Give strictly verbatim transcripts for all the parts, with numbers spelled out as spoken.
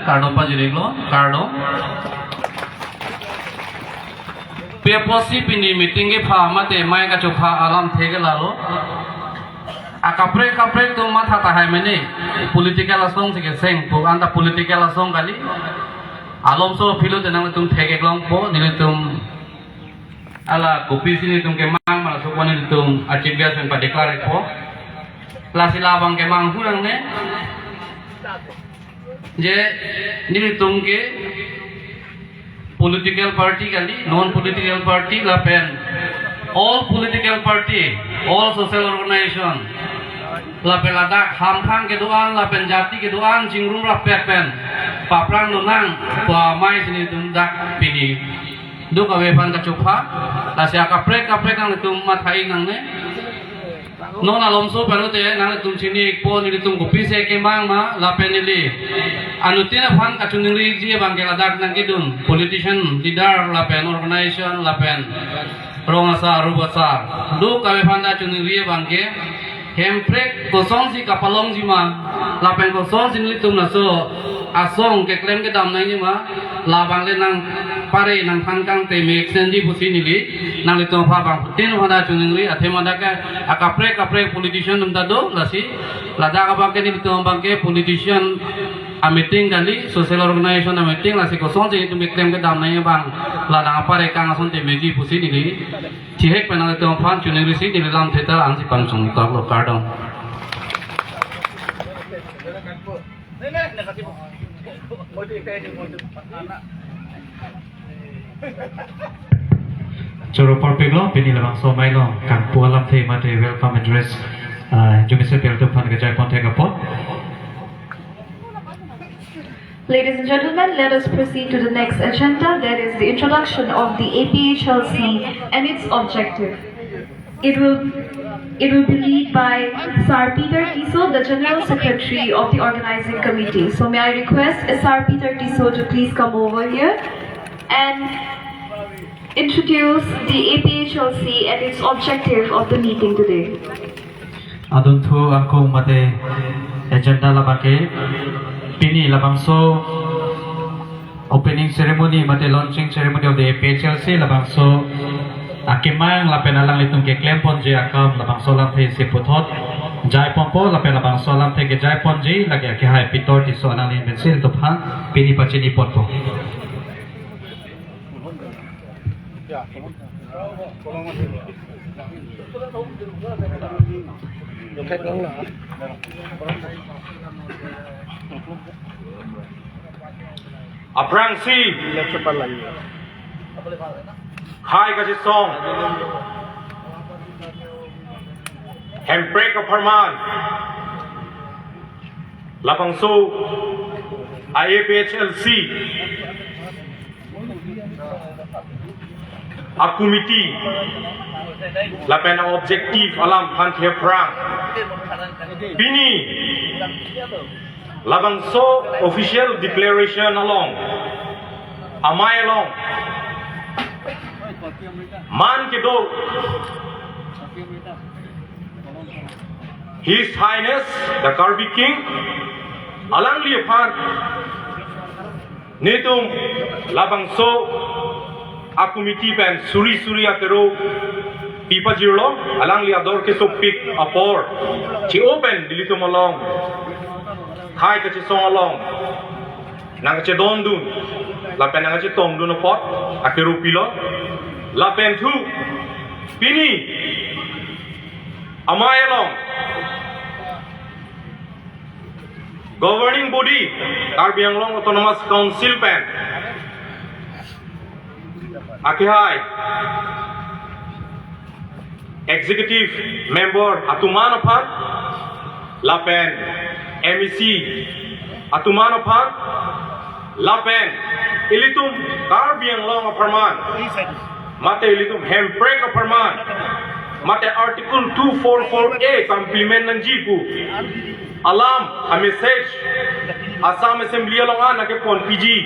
Kardom pajirlo, kardom. Pi apotsi pini meeting kepha mate mei kachopha alamthe ke lalo. Akaprek kaprek atum matha tahai mene. Political asong si keseng pu anta political asong kali. Alomso aphi lo te nangtum thek-ik longpo, nelitum hala kopisi nelitum kemang ma laso apot nelitum a-chief guest pen pa-declare-ikpo. Lasi labang kemang hu nangne. Je nelitum ke political party kali, non political party lapen all political party, all social organization, lapen ladak hamphang kedo-an, lapen jati kedo-an, chingrum rapet pen paphrang lonang pu amei si nelitum dak pini duk ave aphan kachopha, lasi akaprek kaprek nangtum matha-ik nangne. Non alomso pen lo te nangtum chini-ikpo nelitum kopisi kemang ma lapen neli anuttin aphan kachiningri ji abang ke ladak nangkedun politician, leader lapen organization lapen rong asar, rup asar, duk ave aphan ta chiningri abang ke Hemprek kosonsi kapalongji ma lapen kosonsi nelitum laso asong keklem kedam nangji ma, labang le nangpare nangthan kangte me extend ji pusi neli nanglitum aphan abangphutin aphan ta chiningri, athema dak ke akaprek kaprek politician atum ta do, lasi ladak abang ke nelitum abang ke politician a-meeting kali, social organization a-meeting, lasi kosonsi nelitum keklem kedam nangji abang la nangpare kang asonte meji pusi neli thihek pen nangtum aphan chiningrisi neli lamthe ta ansi pangsong toklo, kardom. Choro parpik lo, pini labangso amei along kangpu alamthe mate welcome address, ah, Jumese Bel atum aphan kejai pon thek apot. Ladies and gentlemen, let us proceed to the next agenda, that is the introduction of the A P H L C and its objective. It will, it will be led by Sir Peter Tisso, the General Secretary of the Organizing Committee. So may I request Sir Peter Tisso to please come over here and introduce the A P H L C and its objective of the meeting today. Adunthu angkung mate agenda labang ke pini labangso opening ceremony mate launching ceremony of the A P H L C labangso akemang lapen alanglitum keklem ponji akam labangso alamthe si puthot jai ponpo lapen labangso alamthe kejai ponji lake akehai Peter Tisso alangli pensi nelitum aphan pini pachini ponpo. Aphrangsi khei kachesong Hemprek apharman labangso a-A P H L C a-committee lapen a-objective alam aphan kephrang. Pini labangso official declaration along amei along man kedo His Highness the Karbi King alangli aphan nelitum labangso a-committee pen suri suri akero pipajirlo, alangli ador kesopik apor chi-o pen nelitum along khei kachesong along nangchedondun lapen nangchetongdun apot akero pilo. Lapen thu pini amei along governing body Karbi Anglong Autonomous Council pen akehai executive member atum an aphan lapen M A C atum an aphan lapen ilitum Karbi Anglong apharman mate ilitum Hemprek apharman mate Article two four four A ka-implement nangji pu alam a-message Assam Assembly along an nangkepon piji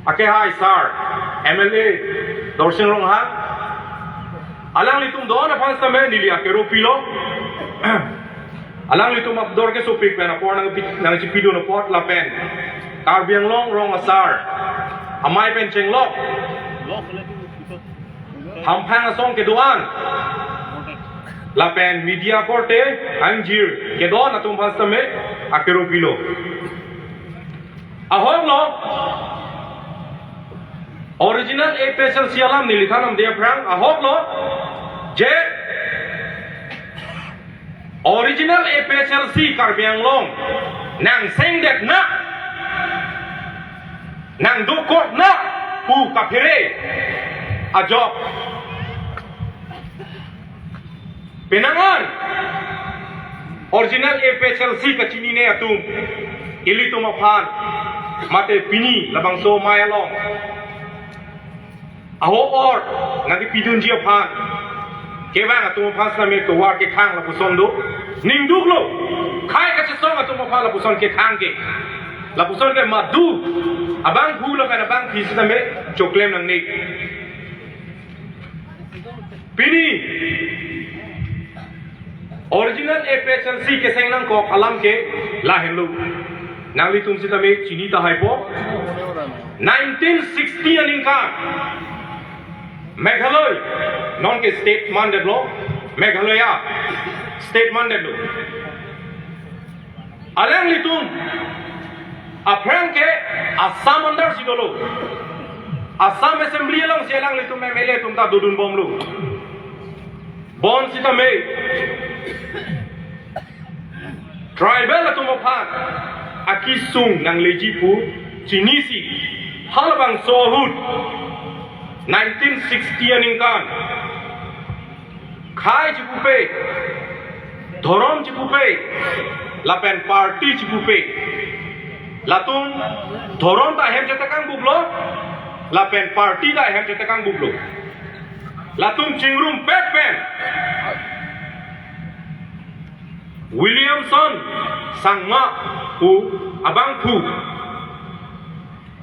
akehai sir M L A Dorsing Ronghang alanglitum don aphan sitame neli akero pilo. Alanglitum apdor kesopik pen apor nang pi-, nangchipidun apot lapen Karbi Anglong rong asar amei pen chenglok hamphang asong kedo-an lapen media korte angjir kedo-an atum aphan sitame akero pilo. Ahoklo, original A P H L C alam neli than damde aphrang ahoklo je original A P H L C Karbi Anglong nangsengdet na, nangdokok na pu kaphere ajok. Penang an original A P H L C kachinine atum, ilitum aphan mate pini labangso amei along aho or nangkepidunji aphan kevang atum aphan sitame tovar kethang lapuson do. Ningduklo, khei kachesong atum aphan lapuson kethang ke, lapuson ke madu abangphu lapen abangphi sitame choklem nangne. Pini original A P H L C keseng nangkok alam ke lahenlo. Nanglitum sitame chini tahai po. Nineteen sixty aningkan Meghalaya, non ke state mandetlo, Meghalaya state mandetlo. Alanglitum aphrang ke Assam under si dolo. Assam Assembly alongsi alanglitum M L A atum ta dodunbomlo. Bonsitame tribal atum aphan akesung nangleji pu chinisi halabangso ahut nineteen sixty aningkan khei chipupe, dhorom chipupe, lapen party chipupe. Latum dhorom ta ahem chetekang buklo, lapen party ta ahem chetekang buklo. Latum chingrumpet pen Williamson Sangma pu abangphu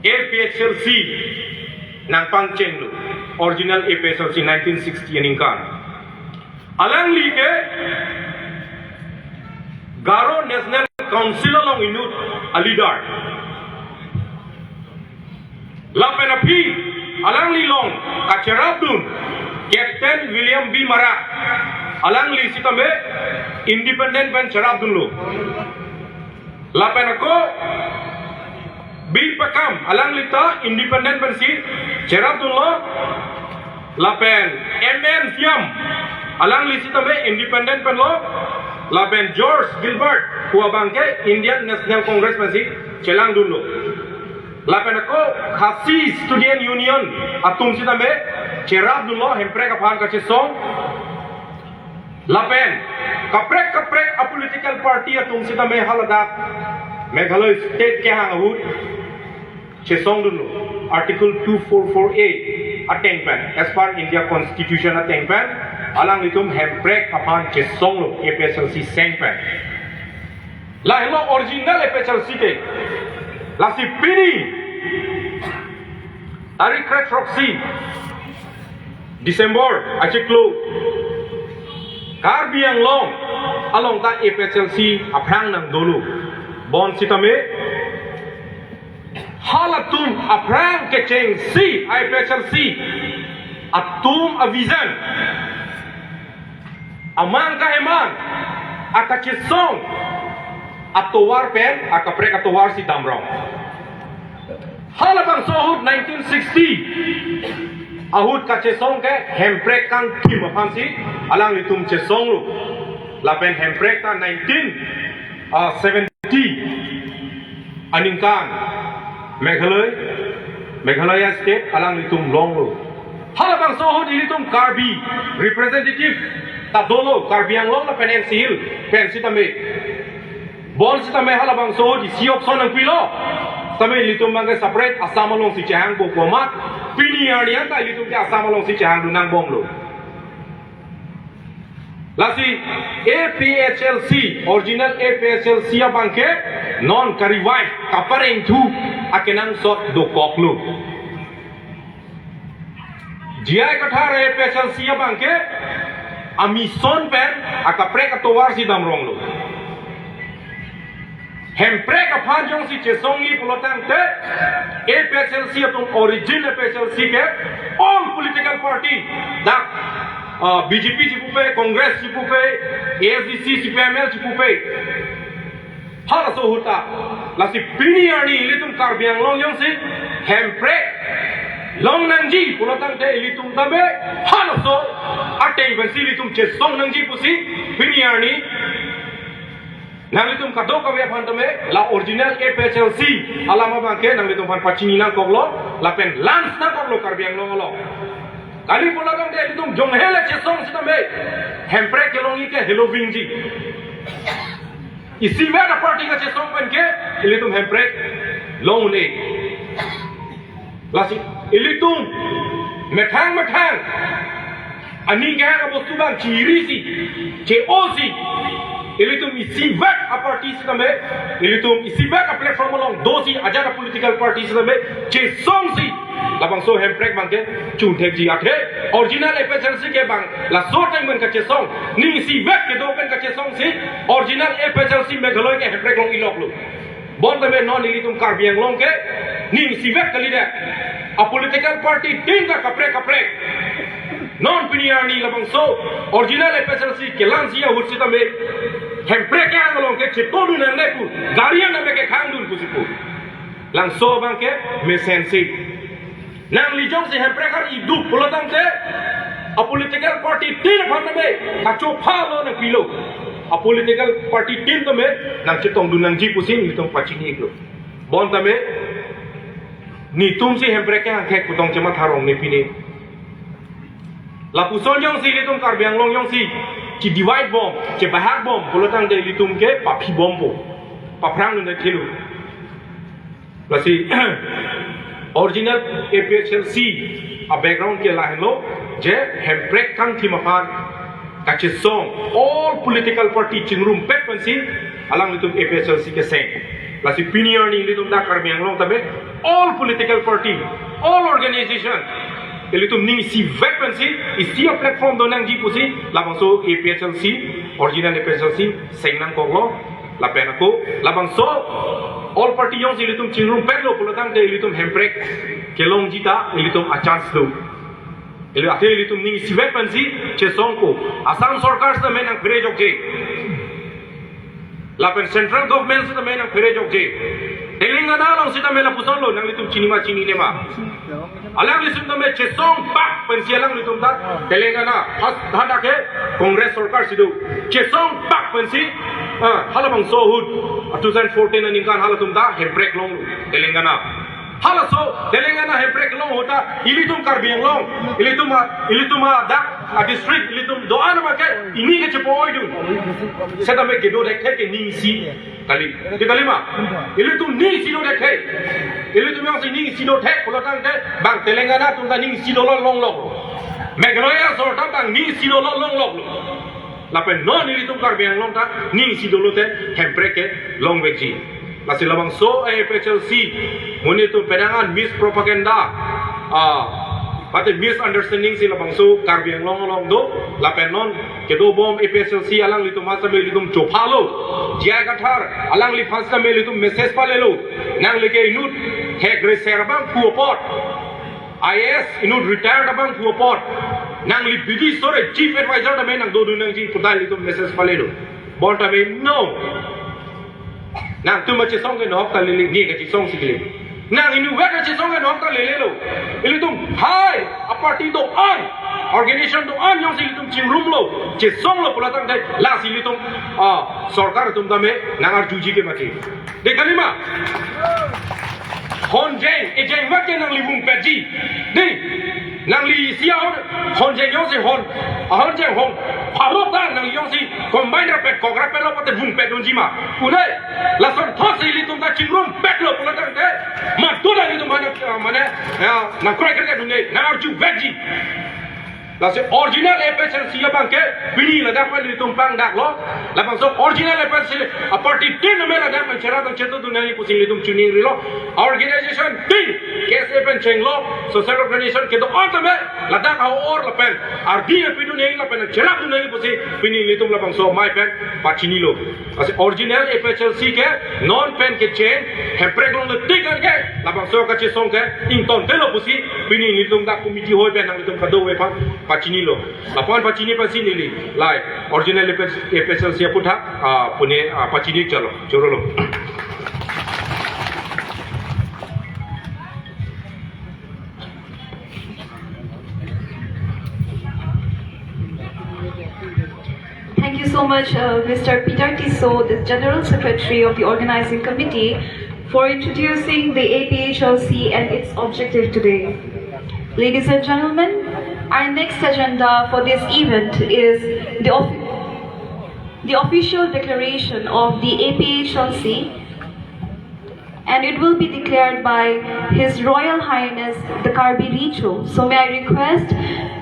A P H L C nangpangchenglo, original A P H L C nineteen sixty aningkan. Alangli ke Garo National Council along inut a leader. Lapen aphi alangli along kacherapdun Captain William B Marak, alangli sitame independent pen cherapdunlo. Lapen ako B Pakam, alangli ta independent pensi cherapdunlo. Lapen M N Siam, alangli sitame independent penlo. Lapen George Gilbert pu abang ke Indian National Congress pensi chelangdunlo. Lapen ako Khasi Student Union atum sitame cherapdunlo hemprek aphan kachesong. Lapen kaprek kaprek a political party atum sitame haladak Meghalaya state kehang ahut chesongdunlo, Article two four four A ateng pen, as per India Constitution ateng pen alanglitum hemprek aphan chesonglo A P H L C seng pen. Lahelo original A P H L C ke. Lasi pini tarik krek throksi December achiklo Karbi Anglong along ta A P H L C aphrang nangdolo. Bonsitame halatum aphrang kechengsi A P H L C atum a vision, amang kaheman, akachesong atovar pen akaprek atovar si damrong. Halabangso ahut nineteen sixty ahut kachesong ke hemprek kangthim aphansi alanglitum chesonglo. Lapen hemprek ta nineteen seventy aningkan Meghalaya, Meghalaya state alanglitum longlo. Halabangso ahut ilitum Karbi representative ta dolo, Karbi Anglong lapen N C Hill pen sitame. Bonsitame halabangso ahut isi option nangpilo. Sitame ilitum abang ke separate Assam alongsi chehang bom amat. Pini arni an ta ilitum ke Assam alongsi chehangdun nangbomlo. Lasi A P H L C, original A P H L C abang ke non ka-revive, kaparengthu akenangsot dokoklo. J I Kathar A P H L C abang ke a-mission pen akaprek atovar si damronglo. Hemprek aphan jongsi chesongji pulo tangte, A P H L C atum, origin A P H L C ke all political party, dak, ah, B J P chipupe, Congress chipupe, A S D C, C P I M L chipupe, halaso ahut ta. Lasi pini arni ilitum Karbi Anglong jongsi Hemprek long nangji pulo tangte, ilitum tame halaso ateng pensi ilitum chesong nangji pusi pini arni nanglitum kadokave aphan tame la original A P H L C alam abangke nanglitum aphan pachini nangkoklo, lapen launch nangkoklo Karbi Anglong along. Kali pulo tangte ilitum jonghe le chesong sitame Hemprek kelongji ke helovingji. Isivet aparty kachesong pen ke ilitum Hemprek long un-e. Lasi ilitum methang methang aning kehang abostu abang chirisi, che-osi, ilitum isivet aparty sitame, ilitum isivet aplatform along dosi, ajat apolitical party sitame chesongsi, labangso Hemprek abangke chunthekji. Athe original A P H L C ke bang laso ateng pen kachesong, ning isivet kedo pen kachesongsi original A P H L C Meghalaya ke Hemprek long-iloklo. Bon tame non ilitum Karbi Anglong ke ning isivet kalidet. Apolitical party tin ta kaprek kaprek. Non pini arni labangso original A P H L C kelangji ahut sitame Hemprek kehang along ke chetongdun nangne pu, gari an tame kekhangdun pusi pu. Labangso abangke mesensi. Nangli jongsi Hemprek ar iduk pulo tangte, apolitical party tin aphan tame kachophalo nangpilo. Apolitical party tin tame nangchetongdun nangji pusi nelitum pachini-iklo. Bon tame netumsi Hemprek kehang ke kutong chematha rong ne pine. Lapuson jongsi ilitum Karbi Anglong jongsi chedivide bom, chebahak bom pulo tangte ilitum ke paphi bompo, paphrang nang thelo. Lasi original A P H L C a-background ke lahenlo, je Hemprek kangthim aphan kachesong all political party chingrumpet pensi alanglitum A P H L C keseng. Lasi pini arni ilitum dak Karbi Anglong tame all political party, all organization, ilitum ning isivet pensi, isi aplatform do nangji pusi labangso A P H L C, original A P H L C seng nangkoklo. Lapen ako labangso all party jongsi ilitum chingrumpetlo pulo tangte ilitum Hemprek kelongji ta ilitum a-chance do. Ili athe ilitum ning isivet pensi chesongpo. Assam Sorkar sitame nangphere jokje. Lapen central government sitame nangphere jokje. Telangana along sitame lapusonlo, nanglitum chini ma chinine ma. Alanglitum tame chesong pak pensi alanglitum ta Telangana, has, hadak ke Congress Sorkar si do. Chesong pak pensi, ah, halabangso ahut, ah, two thousand fourteen aningkan halatum ta Hemprek longlo Telangana. Halaso Telangana Hemprek long ahut ta ilitum Karbi Anglong, ilitum a, ilitum adak a-district, ilitum do-an abangke ini ke chepo-oidun. Setame kedo thekthe ke ning isi kali. Di kali ma? Ilitum ning isi do thekthe. Ilitum jongsi ning isi do thek pulo tangte bang Telangana atum ta ning isi dolo longloklo. Meghalaya aso ta bang ning isi dolo longloklo. Lapen non ilitum Karbi Anglong ta ning isi dolo te Hemprek kelongvekji. Lasi labangso A P H L C monit atum penang an mispropaganda, ah, mate misunderstanding si labangso Karbi Anglong along do. Lapen non kedo bom A P H L C alanglitum aphan sitame ilitum chophalo. J I Kathar alangliphan sitame ilitum message palelo. Nangli ke inut hek reser abang pu apot, I A S inut retired abang pu apot, nangli bidi sore chief advisor tame nangdodun nangji pu ta ilitum message palelo. Bon tame no. Nangtum kachesong ke nahok ta lele, nge kachesong si kele. Nang inutvet kachesong ke nahok ta lelelo. Ilitum hai, a-party do-an, organization do-an jongsi ilitum chingrumlo, chesonglo pulo tangte, lasi ilitum, ah, sorkar atum tame nang-arjuji ke mati. De kali ma? Honjeng, ejeng vet ke nangli vungpetji. De, nangli isi ahon, honjeng jongsi hon, ahonjeng hon, pharo ta nangli jongsi combine rapet, kok rapetlo pute vungpetdunji ma. Pune, lason thotsi ilitum ta chingrumpetlo pulo tangte, madu ta ilitum mane, mane, ya, nangkroikre dunde, nang-arjuvetji. Lasi original A P H L C abang ke pini ladak pen ilitum pangdaklo. Labangso original A P H L C aparty tin amen ladak pen cherap pen chetudun nangji pusi ilitum chiningrilo. Organization tin K S A pen chenglo, social organization kedo-an tame ladak a-or lapen ardi pidun nangji lapen cherapdun nangji pusi pini ilitum labangso amei pen pachinilo. Lasi original A P H L C ke non pen kecheng, hemprek longle tik an ke labangso kachesong ke ingtontelo pusi pini ilitum dak committee hoi pen nanglitum kadokave aphan pachinilo. Lapu-an pachini pensi neli, lai, original A P H L C aphuthak, ah, pune, ah, pachini chalo, chorolo. Thank you so much, uh, Mister Peter Tisso, the General Secretary of the Organizing Committee, for introducing the A P H L C and its objective today. Ladies and gentlemen, our next agenda for this event is the of-, the official declaration of the A P H L C, and it will be declared by His Royal Highness the Karbi Recho. So may I request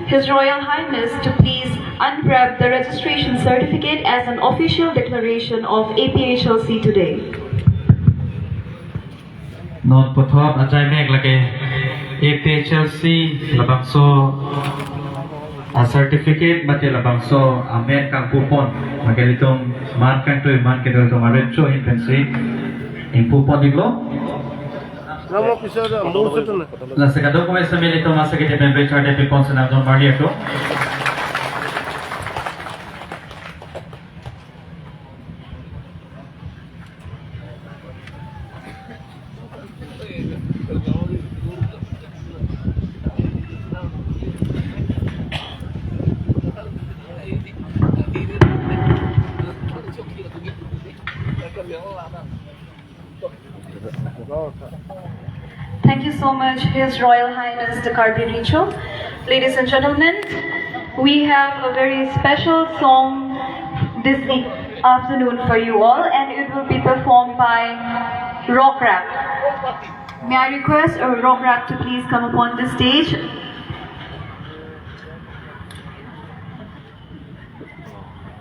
His Royal Highness to please unwrap the registration certificate as an official declaration of A P H L C today. Non puthot ajaimek lake A P H L C labangso a-certificate mate labangso amen kangpupon lake ilitum man kangtui man kedo ilitum arecho ahin pensi ingpupon iklo. Lasi kadokave seme ilitum asa kete pen Richard Epi Ponsen nangdon marli ako. Thank you so much, His Royal Highness the Karbi Recho. Ladies and gentlemen, we have a very special song this e- afternoon for you all, and it will be performed by Rock Rap. May I request a Rock Rap to please come upon the stage?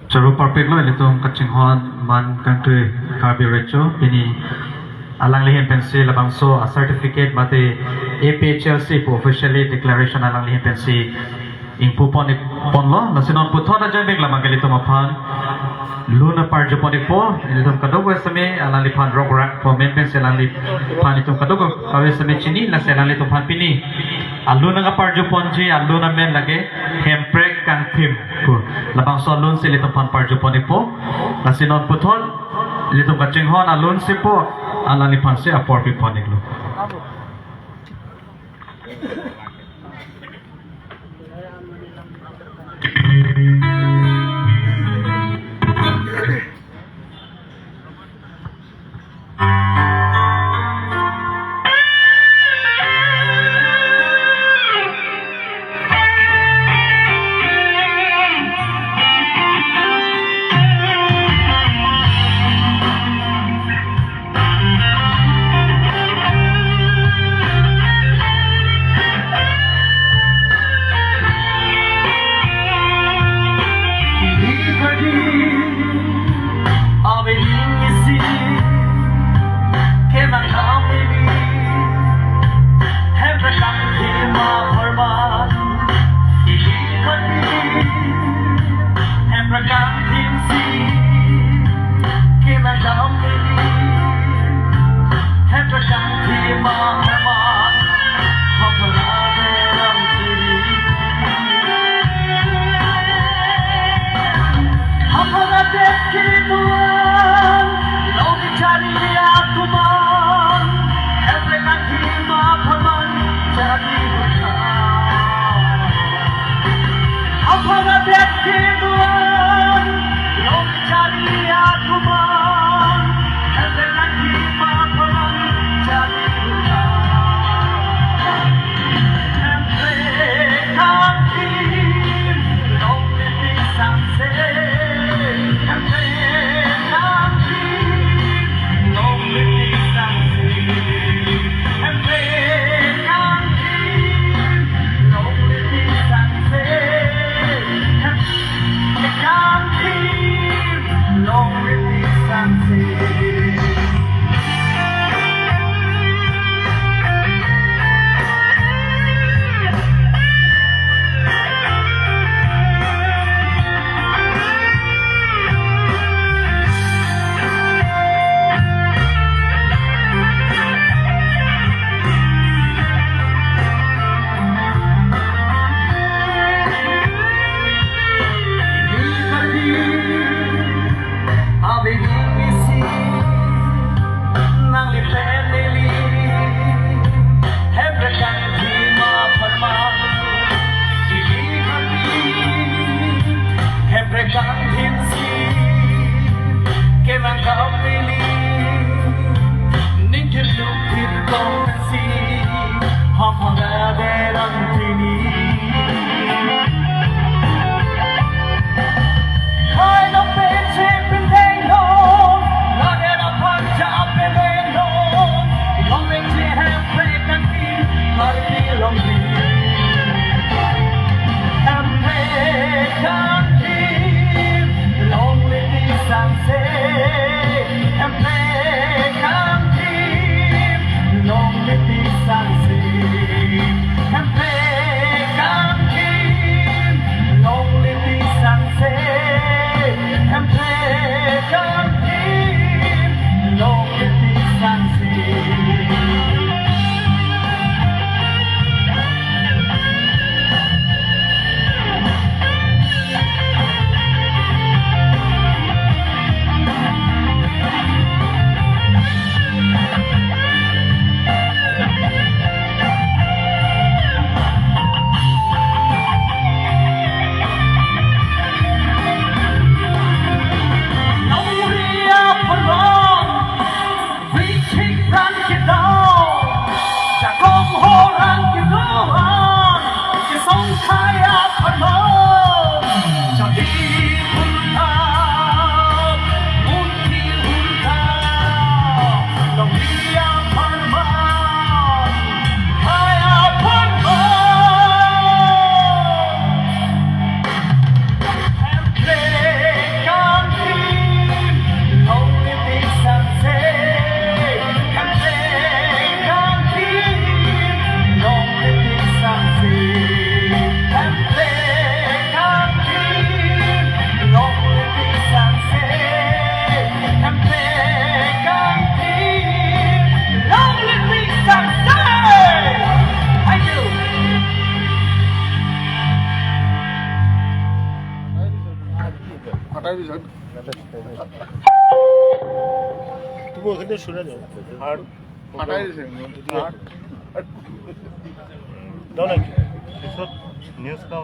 Choro parpiklo ilitum kachinghon man kangtui Karbi Recho, pini alangli ahin pensi labangso a-certificate mate A P H L C pu officially declaration alangli ahin pensi ingpupon ikponlo. Lasi non puthot ajaimek labang ke ilitum aphan lun aparjupon ikpo, ilitum kadokave seme alangliphan Rock Rap pu amen pensi alangliphan itum kadokave seme chini, lasi alanglitum aphan pini alun nangparjuponji alun amen lake Hemprek Kangthim pu. Labangso alun si ilitum aphan parjupon ikpo. Lasi non puthot ilitum kachinghon alun si pu alangliphan si apor pipon iklo.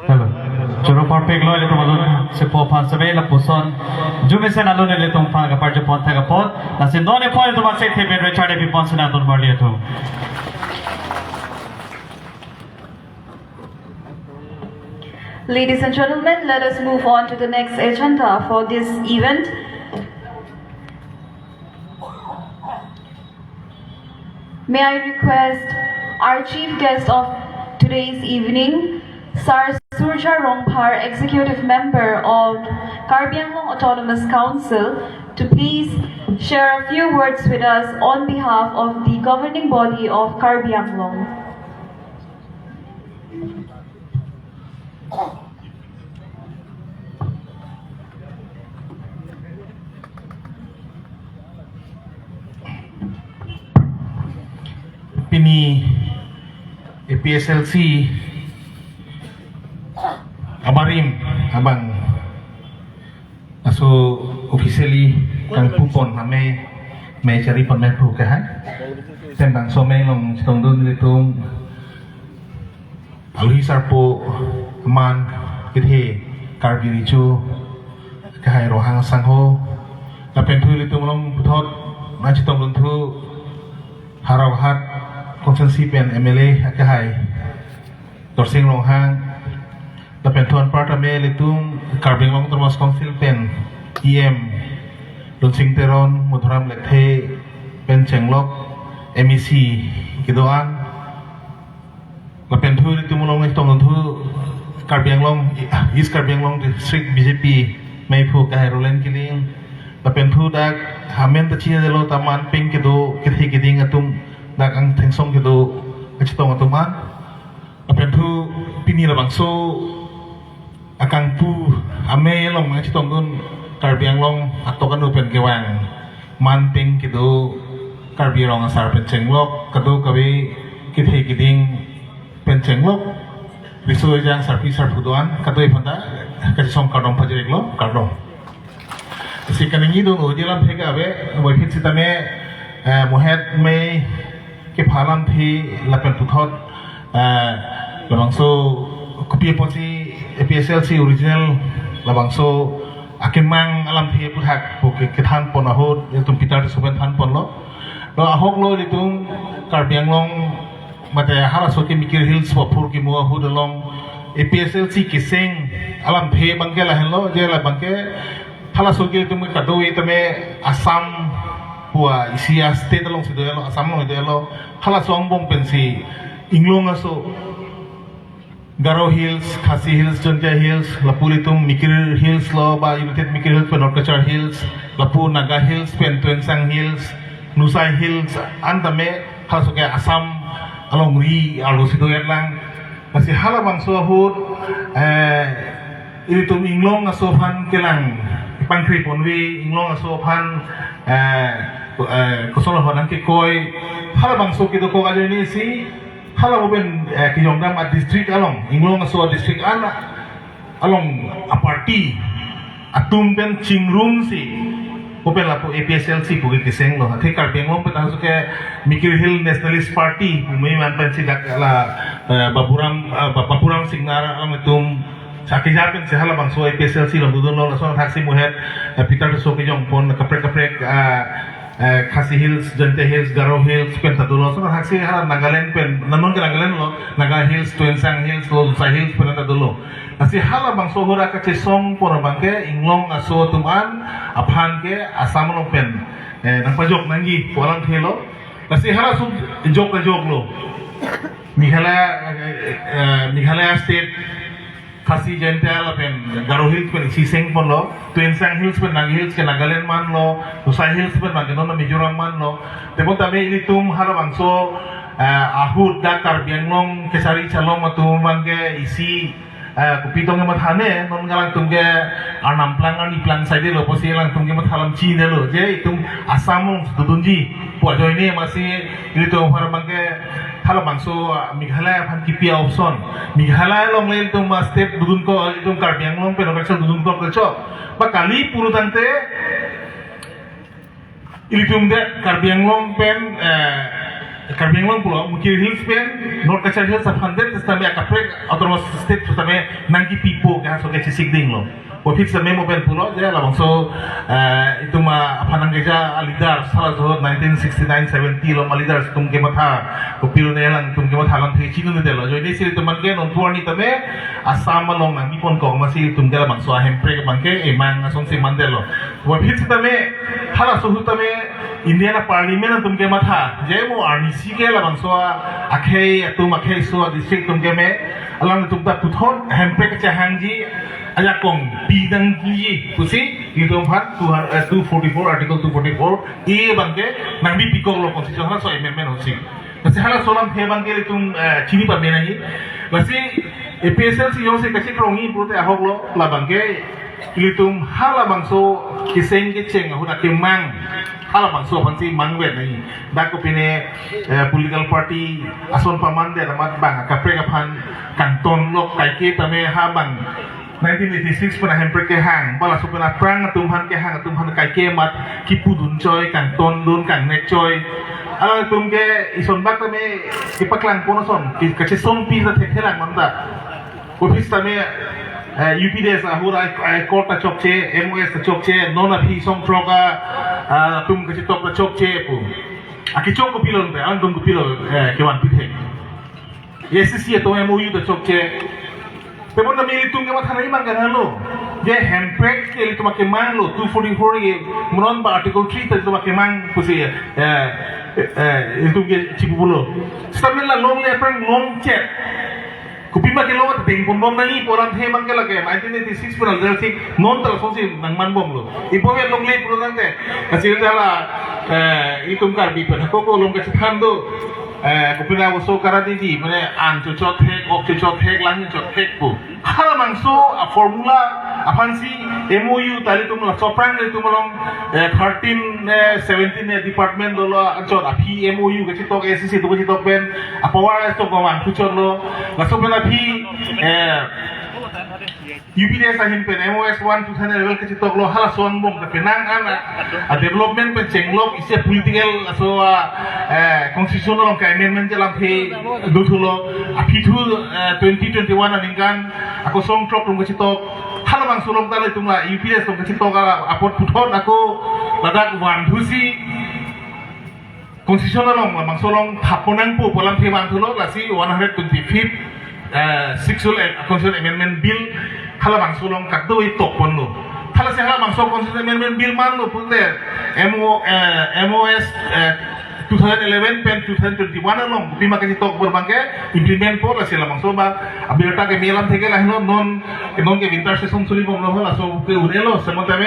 Hello. Choro parpik lo ilitum alun sepo aphan sebe lapuson. Jumesen alun ilitum aphan kaparjo pon thak apot. Lasi non epon ilitum asethe pen recharge pipon sina don marli atum. Ladies and gentlemen, let us move on to the next agenda for this event. May I request our chief guest of today's evening, Sir Surjya Rongphar, Executive Member of Karbi Anglong Autonomous Council, to please share a few words with us on behalf of the governing body of Karbi Anglong. Pini A P S L C abarim abang aso officially kangpu pon amei, mei chari pon mei phu ke hai. Tembang somei long chetongdun ilitum alohi sarpo aman kethe Karbi Recho akehai Ronghang Sangho. Lapen thu ilitum along puthot nangchetongdun thu Howraghat constituency pen M L A akehai Dorsing Ronghang. Lapen thu anparta me ilitum Karbi Anglong Autonomous Council pen E M Lunsing Teron, Madhuram Lekthe pen chenglok M A C kedo-an. Lapen thu ilitum along nangchetongdun thu Karbi Anglong, East Karbi Anglong District B J P meiphu akehai Roland Killing. Lapen thu dak amen ta chinidetlo ta man peng kedo kethe keding atum dak angthengsong kedo kachetong atum an. Lapen thu pini labangso akangpu amei along nangchetongdun Karbi Anglong atok anu pen kevang man peng kedo Karbi Rong Asar pen chenglok, kadokave kethe keding pen chenglok, riso ejang sarpi sarpo do-an kadokave aphanta kachesong kardom pajir-iklo, kardom. Si kaningje dun oji alamthe ke ave, moiphit sitame, eh, mohet mei kepha alamthe lapen puthot, eh, labangso kopi apotsi A P S L C original labangso akemang alamthe puthak pu ke kethan pon ahut, ilitum Peter Tisso pen than ponlo. Lo ahok lo ilitum Karbi Anglong Mate halaso ke Mikir Hills pu aphurkimo ahut along A P H L C keseng alamthe abangke lahenlo, je la abangke halaso ke itum kadokave tame Assam pu a isi a state alongsi dolo, Assam along dolo, halaso angbong pensi inglong aso Garo Hills, Khasi Hills, Jaintia Hills, lapu ilitum Mikir Hills lo, ba United Mikir Hills pen North Cachar Hills, lapu Naga Hills pen Tuensang Hills, Lusai Hills, an tame halaso ke Assam alongri arlosi do-etlang. Lasi halabangso ahut, eh, ilitum inglong aso aphan kelang pangkri ponve, inglong aso aphan, eh, eh, kosonlo aphan nangkekoi, halabangso kedokok ajoinesi, hala mo pen, eh, kejongdam a district along, inglong aso a district an along a party atum pen chingrumsi mo pen lapu A P H L C pu ke kesenglo. Athe Karbi Anglong pen halaso ke Mikir Hill Nationalist Party pu me man pensi dak la, eh, Baburam, eh, Ba-, Baburam Singnar along itum sa keja pensi halabangso A P H L C along dodunlo, lason athaksi mo het, eh, Peter Tisso kejongpon kaprek kaprek, eh, eh, Khasi Hills, Jaintia Hills, Garo Hills pen ta dolo. Lason athaksi hala Nagaland pen, non ke Nagaland lo, Naga Hills, Tuensang Hills lo, Lusai Hills pen ta dolo. Lasi halabangso ahut kachesongpon abangke inglong aso atum an aphan ke Assam along pen, eh, nangpajok nangji pu alamthe lo. Lasi halaso jok kajoklo. Meghalaya, eh, eh, Meghalaya State, Khasi Jaintia lapen Garo Hills pen isi sengponlo, Tuensang Hills pen Naga Hills ke Nagaland manlo, Lusai Hills pen abangke non Mizoram manlo. Tebon tame ilitum halabangso, eh, ahut dak Karbi Anglong kachari chalong atum abangke isi, eh, kopi tong kematha ne, non alangtum ke arnam plang arni plang saidelo, pusi alangtum kematha alam chinelo, je itum Assam along dodunji pu ajoine masi ilitum aphan abangke halabangso, ah, Meghalaya aphan kipi a-option. Meghalaya along le itum a-state dodunkok, itum Karbi Anglong pen Arunachal dodunkok kechok. Ba kali pulo tangte ilitum det Karbi Anglong pen, eh, Karbi Anglong pulo, Mikir Hills pen North Cachar Hills aphan det sitame akaprek autonomous state sitame nangkipipo ke halaso ke chesik dinglo. Puvoiphit sitame mo pen pulo, je labangso, eh, itum aphan nangkeja a-leader, halaso nineteen sixty-nine seventy along a-leader atum kematha, kopilo ne alangtum kematha alamthe chinidetlo. Ajoinesi ilitum abangke non pu arni tame Assam along nangbiponkok masi itum ke labangso a-Hemprek abangke emang asonsi mandetlo. Puvoiphit sitame halaso ahut tame Indian a-Parliament atum kematha, je mo arnisi ke labangso akhei atum, akhei aso a-district atum keme, alangtum ta puthot Hemprek chehangji ajakong pinangji pusi ilitum aphan two hundred, eh, two forty-four, Article two forty-four A abangke nangbipikoklo constitution halaso amendment ahutsi. Lasi halaso alamthe abangke ilitum, eh, chini pame nangji. Lasi A P H L C jongsi kachekrongji pulote ahoklo, labangke ilitum halabangso keseng kecheng ahut akemang, halabangso aphansi mangvet nangji. Dak kopine, eh, political party ason pamandet amat bang akaprek aphan kangtonlok kaike tame ha bang nineteen eighty-six pen a-Hemprek kehang, ba laso pen aphrang atum aphan kehang atum aphan kaike amat kipudun choi, kangtondun, kangnek choi. Alangtum ke ison bak tame kepaklang pon ason, ke-, kachesongpi ta thekthelang manta. Office tame, eh, U P D S ahut a, a, court ta chokche, M O S ta chokche, non aphi song throk a, ah, atum kachetok ta chokche pu. Akechok kopilo te, alangtum kopilo, eh, kevan pithe. A C C atum M O U ta chokche. Tebon tame ilitum kematha nangji abang ke halo. Je Hemprek ke ilitum akemanglo, two forty-four ke, mo non ba Article three ta ilitum akemang pusi, eh, eh, ilitum ke chipulo. Sitame la longle aphrang longchet. Kopima kelong ateng ponbom nangji pu alamthe abangke lake nineteen eighty-six pen a-leader si non ta lasonsi nangmanbomlo. Ipo ke longle pulo tangte. Lasi hala, eh, itum Karbi pen hako ko longke chethan do. Eh, kopina boso karadi di, mane an chochot thek, ok chochot thek, lang chochot thek pu. Halabangso a-formula aphansi M O U ta ilitum laso aphrang ilitum along, eh, thirteen, eh, seventeen, eh, department dolo anchot aphi M O U kachetok, A C C atum kachetok pen a-power atum kevan puchotlo. Laso pen aphi, eh, U P D S ahin pen M O S one two thousand eleven kachitoklo, halaso angbong ta penang an a-development pen chenglok isi political aso a, eh, constitution along ka-amendment chelang phe dothulo. Aphi thu, eh, twenty twenty-one aningkan ako song throk atum kachitok, halabangso along ta ilitum la U P D S atum kachitok a, apot puthot ako ladak van thusi Constitution along, labangso along thap pon nangpo pu alamthe vangthulo, lasi one hundred twenty-fifth, eh, Sixth Schedule, eh, Constitution Amendment Bill, halabangso along kadokave tok ponlo. Halasi halabangso Constitution Amendment Bill manlo pute, M O, eh, M O S, eh, two thousand eleven pen two thousand twenty-one along kopima kachetok abang ke implement po, lasi labangso abang abirta ke melam theke lahelo, non, non ke winter session choli bomlo, halaso ke un-elo, sementame,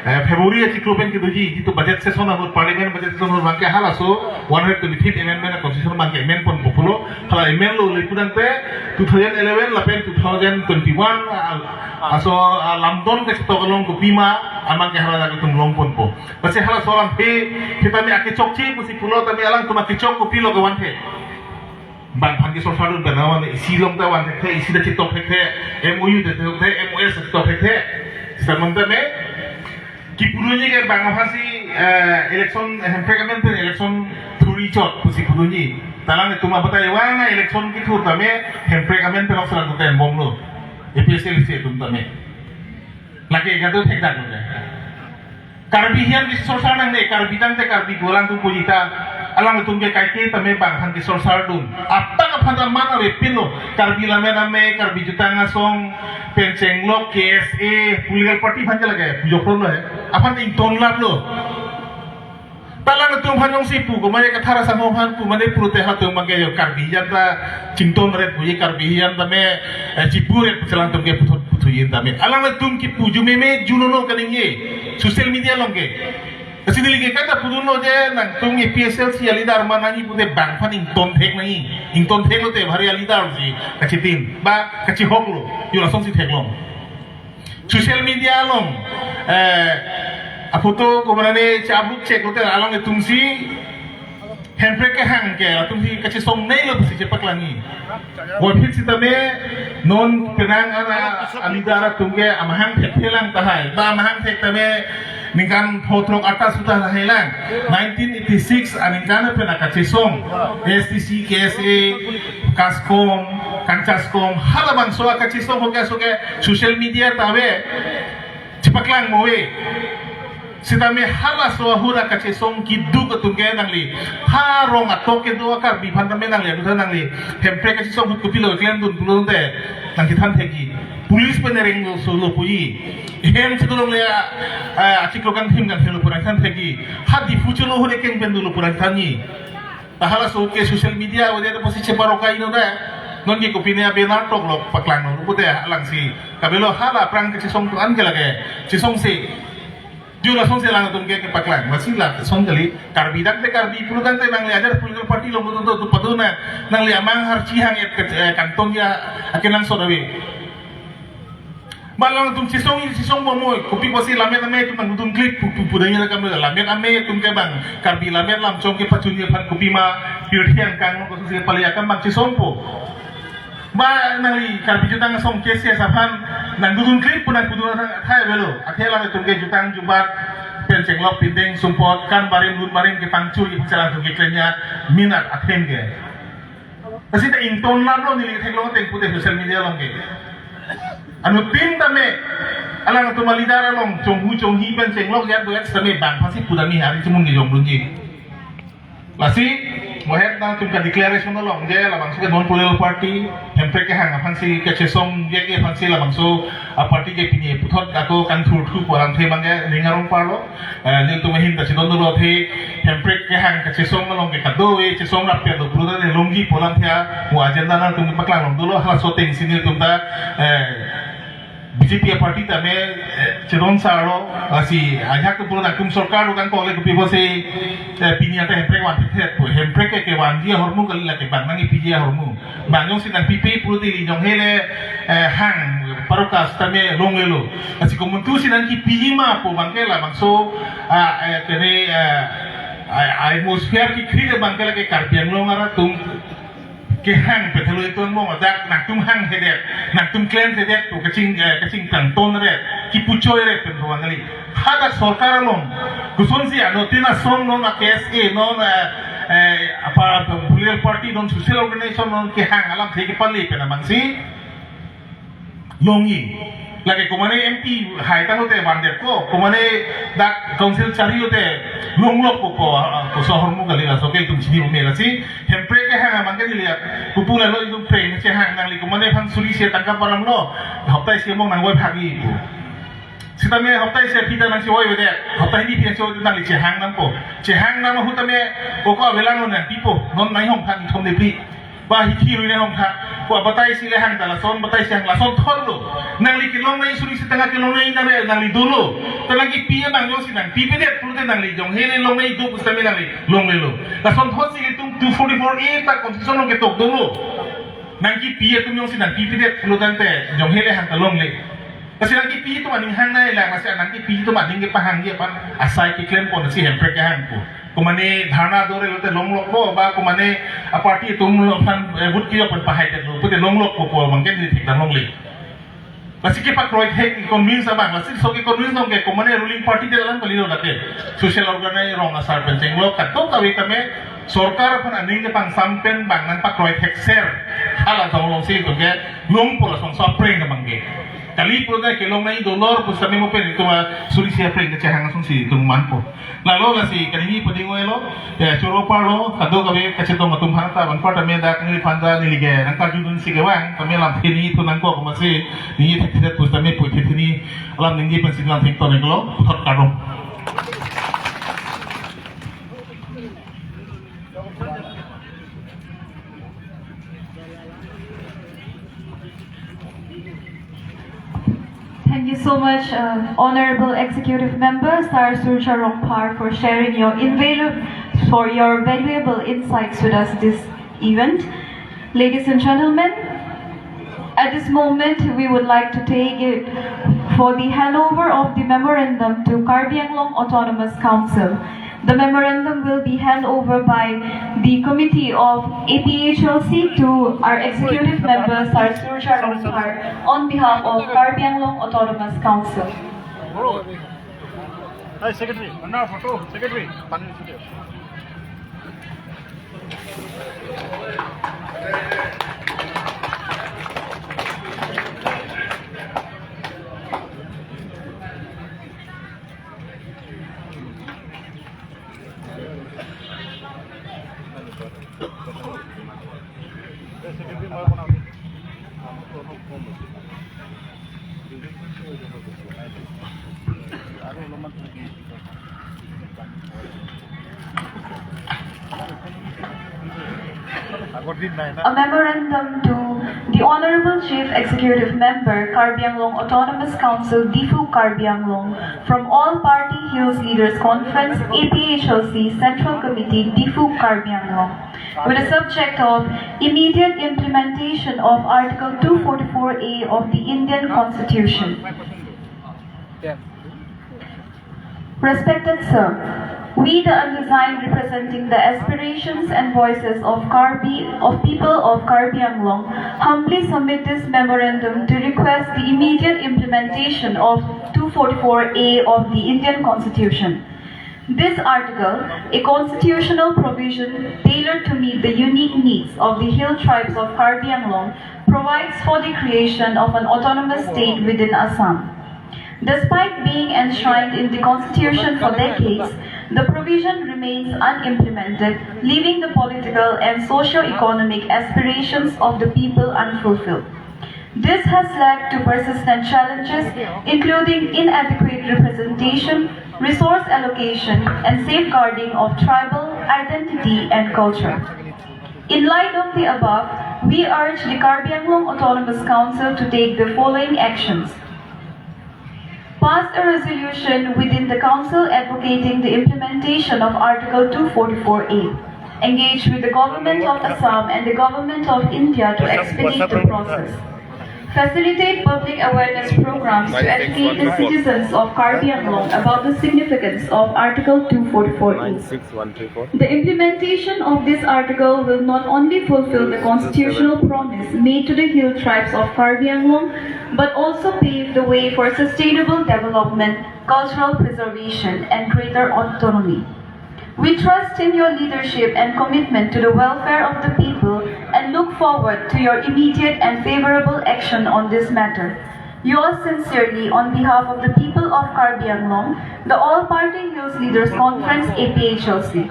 eh, February achiklo pen kedoji, jitu budget session ahut, parliament budget session ahut abang ke halaso one hundred twenty-fifth amendment a constitution abang ke amend ponpo pulo, hala amend lo le pudangte two thousand eleven lapen two thousand twenty-one, ah, aso, ah, lamdon kachetok along kopima abang ke hala atum long ponpo. Lasi halaso alamthe, sitame akechokche pusi pulo tame alangtum akechok kopilo kevanthe. Bang aphan ke sorsar dun pen awan isi along ta van thekthe, isi ta chetok thekthe, M O U ta chetok thekthe, M O S ta chetok thekthe. Sementame kipu dunji ke bang aphansi, eh, election, Hemprek amen pen election thur-i chot pusi pu dunji. Ta alangtum abatai vang na election kethur tame Hemprek amen pen election atum ta embomlo. A P H L C atum tame. Lake kadokave thekdak lo. Karbi hian ke sorsar nangne, Karbi tangte Karbi pu alangtum puji ta, alangtum ke kaike tame bang aphan ke sorsar dun. Aphan aphan ta man avepinlo, Karbi Lammet Amei, Karbi Jutang Asong, pen chenglok, K S A, political party aphan ke lake, pujok lo he. Aphan ingtonlaplo. Ta alangtum aphan jongsi pu, komat Kathar asangho aphan pu mane purute halatum abang ke yo Karbi hian ta chingtonret pu ye, Karbi hian tame, eh, chipuret pu alangtum ke puthot puthuyin tame. Alangtum kipu arjumeme arjunono kaningje social media along ke. Lasi neli ke kata pudunlo je nangtum A P H L C a leader ma nangji pute bang aphan ington thek nangji. Ington theklote bhari a leader si kachitin ba kachihoklo. Yo lasonsi theklong. Social media along, eh, aphoto komat ne cha-upload cheklote alangtumsi Hemprek kehang ke atumsi kachesong neilo pusi chepaklangji. Wapit sitame non penang ana a leader atum ke amahang thekthelang tahai. Ba amahang thek tame ningkan pho throk atas sudah lahailang. Nineteen eighty-six aningkan pen akachesong S T C, K S A, Kaskom, Kanchaskom, halabangso akachesong hoke soke social media ta ave, chepaklang mo ave. Sitame halaso ahut akachesong keduk atum ke nangli, ha rong atok kedo a Karbi aphan tame nangli, aduta nangli Hemprek kachesong ahut kopilo klem dun pulote nangkethan thekji. Police pen ereng lo solo puji. Hem chedolongle a, a, achiklo kangthim kangthelo pu nangkethan thekji. Ha Diphu cholo ahut ekeng pen dolo pu nangkethanji. Ta halaso ke social media ave ta pusi cheparokai no da. Non ke kopine a banner toklok paklang no pute alangsi. Kabelo hala aphrang kachesong atum an ke lake chesongse. Yo lasonsi alangtum ke kepaklang. Lasi lason kali Karbi tangte Karbi pulotangte nangli ajar political party along tu tu padu na nangli amang harchi hang et ke, eh, kangton ya akenangsot ave. Ba alangtum chesong, chesong bomoi, kopi pusi Lammet Amei atum nangdun klip pu, pu, pudanya kam Lammet Amei atum ke bang Karbi Lammet Lamchong kepachunji aphan kopima pirthe angkang kosi pali akam bang chesongpo. Ba nangli Karbi Jutang Asong K S A aphan nangdun klip pu nangpudun athai avelo. Athe alangtum ke jutang jubat pen chenglok pindeng sumpot kan barim lun barim kepangchuji aphan alangtum ke klemya minat athem ke. Lasi ta ingtonlaplo neli theklong ateng pute social media along ke. Anuttin tame alangtum a leader along chonghu chonghi pen chenglok jat boyat tame bang aphansi pudami hari chimun ke jongdunji. Lasi mohet nangtum ka declaration along je labangso ke non political party, Hemprek kehang aphansi kachesong je ke aphansi labangso a party ke pini puthot ako kangthurthu pu alamthe abang ke ning arong parlo. Eh, nelitum ahin ta chedondolo athe Hemprek kehang kachesong along ke kadokave chesong rapet lo pulo ta longji pu alamthe mo agenda nangtum paklang longdolo halaso atengsi nelitum ta, eh, B J P a party tame, eh, chedon sarlo, lasi ajak tu pulo nangtum sorkar lo kangkok le kopi pusi, eh, pini anta Hemprek van thet pu, Hemprek ke kevanji ahormu kali lake bang nangkepiji ahormu. Bang jongsi nangpipe pulote ili jong hele, eh, hang, parokas tame longlelo. Lasi komantusi nangkepiji ma pu abang ke labangso, ah, eh, kene, eh, ah, atmosphere kekri abang ke lake Karbi Anglong arat atum kehang pethelo itu mo ajak nangtum hanghedet, nangtum klemthedet pu kaching, eh, kachingtang tonret, kipuchoiret pen ruang kali. Hadak sorkar along kosonsi anuttin asong non a K S A non, eh, eh, apa political party non social organization non kehang alamthe kepali pen abangsi longji. Lake komane M P hai tanglote vandet ko, komane dak council chari lote longlok ko ko, ah, ko sohor mu kali laso ke itum chini umela si, Hemprek kehang aman ke niliak, pupu lalo itum preng chehang nangli komane aphan suri isi tangka paramlo, hopta isi among nangvoi phagi pu. Sitame hopta isi aphi ta nangchevoi vedet, hopta hini aphi nangchevoi nangli chehang nangpo. Chehang nang ahut tame oko avelang lo nangpipo, non nai hong phan thom de phi. Ba hithi rui ne hong tha. Ko abatai si le hang ta lason, batai si hang lason thotlo. Nangli kelongnei suri isi tangka kelongnei nang le nangli dolo. Ta nangkipi abang jongsi nangpipedet pulote nangli jong hele longnei do pusitame nangli longlelo. Lason thot si itum two forty-four A ta constitution along ketok dolo. Nangkipi atum jongsi nangpipedet pulo tangte jong hele hang ta longle. Lasi nangkipi atum aning hang nai lang, lasi nangkipi atum aning kepahangji aphan asai keklem pon si Hemprek kehang pu. Komane dharna dore lote longlok po, ba komane a party atum aphan, eh, vote kejok pen pahai tet lo, pute longlok po pu abang ke neli thekdam longle. Lasi kepakroi thek convince abang, lasi so ke convince nong ke komane ruling party de alam kalilo lake. Social organize rong asar pen chenglok, kadokave tame sorkar aphan aning kepangsam pen bang nangpakroi thekser. Hala tong long si itum ke longpo lason so apreng abang ke. Kali pulote kelongnei dolor pusitame mo pen itum a suri isi apreng kechehang asonsi itum manpo. Lalo lasi kaningje pading oilo, ya choro parlo, kadokave kachetong atum aphan ta, anparta me dak neliphan ta neli ke nangkarjudun si kevang, tame lamthe ningje thu nangkok amatsi, ningje thekthedet pusitame puthetheni alam ningje pensi nangthengton iklo, puthot kardom. Thank you so much, uh, Honorable Executive Member Sar Surjya Rongphar, for sharing your invalu-, for your valuable insights with us this event. Ladies and gentlemen, at this moment, we would like to take it for the handover of the memorandum to Karbi Anglong Autonomous Council. The memorandum will be handed over by the committee of A P H L C to our executive member, Sar Surjya Rongphar, on behalf of Karbi Anglong Autonomous Council. Hey, secretary, anna photo, secretary. A memorandum to the Honorable Chief Executive Member, Karbi Anglong Autonomous Council, Diphu, Karbi Anglong, from All Party Hills Leaders Conference, A P H L C Central Committee, Diphu, Karbi Anglong, with the subject of immediate implementation of Article two forty-four A of the Indian Constitution. Respected sir, we, the undersigned, representing the aspirations and voices of Karbi, of people of Karbi Anglong, humbly submit this memorandum to request the immediate implementation of two forty-four A of the Indian Constitution. This article, a constitutional provision tailored to meet the unique needs of the hill tribes of Karbi Anglong, provides for the creation of an autonomous state within Assam. Despite being enshrined in the constitution for decades, the provision remains unimplemented, leaving the political and socio-economic aspirations of the people unfulfilled. This has led to persistent challenges, including inadequate representation, resource allocation, and safeguarding of tribal identity and culture. In light of the above, we urge the Karbi Anglong Autonomous Council to take the following actions. Pass a resolution within the council advocating the implementation of Article two forty-four A. Engage with the Government of Assam and the Government of India to expedite the process. Facilitate public awareness programs to educate the citizens of Karbi Anglong about the significance of Article two forty-four A. The implementation of this article will not only fulfill the constitutional promise made to the hill tribes of Karbi Anglong, but also pave the way for sustainable development, cultural preservation, and greater autonomy. We trust in your leadership and commitment to the welfare of the people and look forward to your immediate and favorable action on this matter. Yours sincerely, on behalf of the people of Karbi Anglong, the All Party Hills Leaders Conference, A P H L C.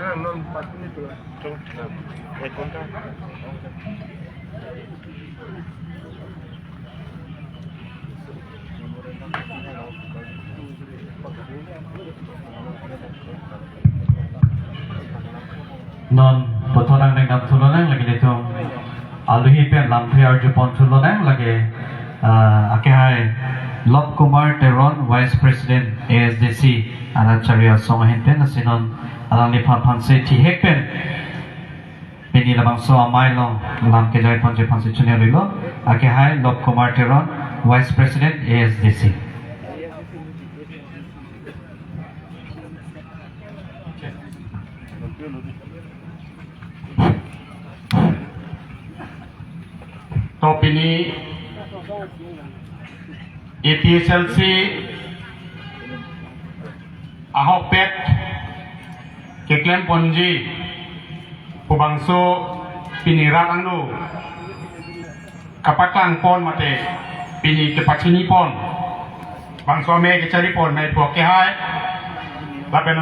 Non puthot angdeng dam thulonang lake nelitum alohi pen lamthe arju pon thulonang lake, ah, akehai Lop Kumar Teron, Vice President, A S D C, arat chari asong ahin pen, lasi non alangliphan aphansi thihek pen pini labangso amei along lam kejai ponji aphansi choningri lo, akehai Lop Kumar Teron, Vice President, A S D C. To pini A P H L C ahokpet keklem ponji pu bangso pini rat angno kapaklang pon mate pini kepachini pon bangso amei kechari pon nai pu akehai lapen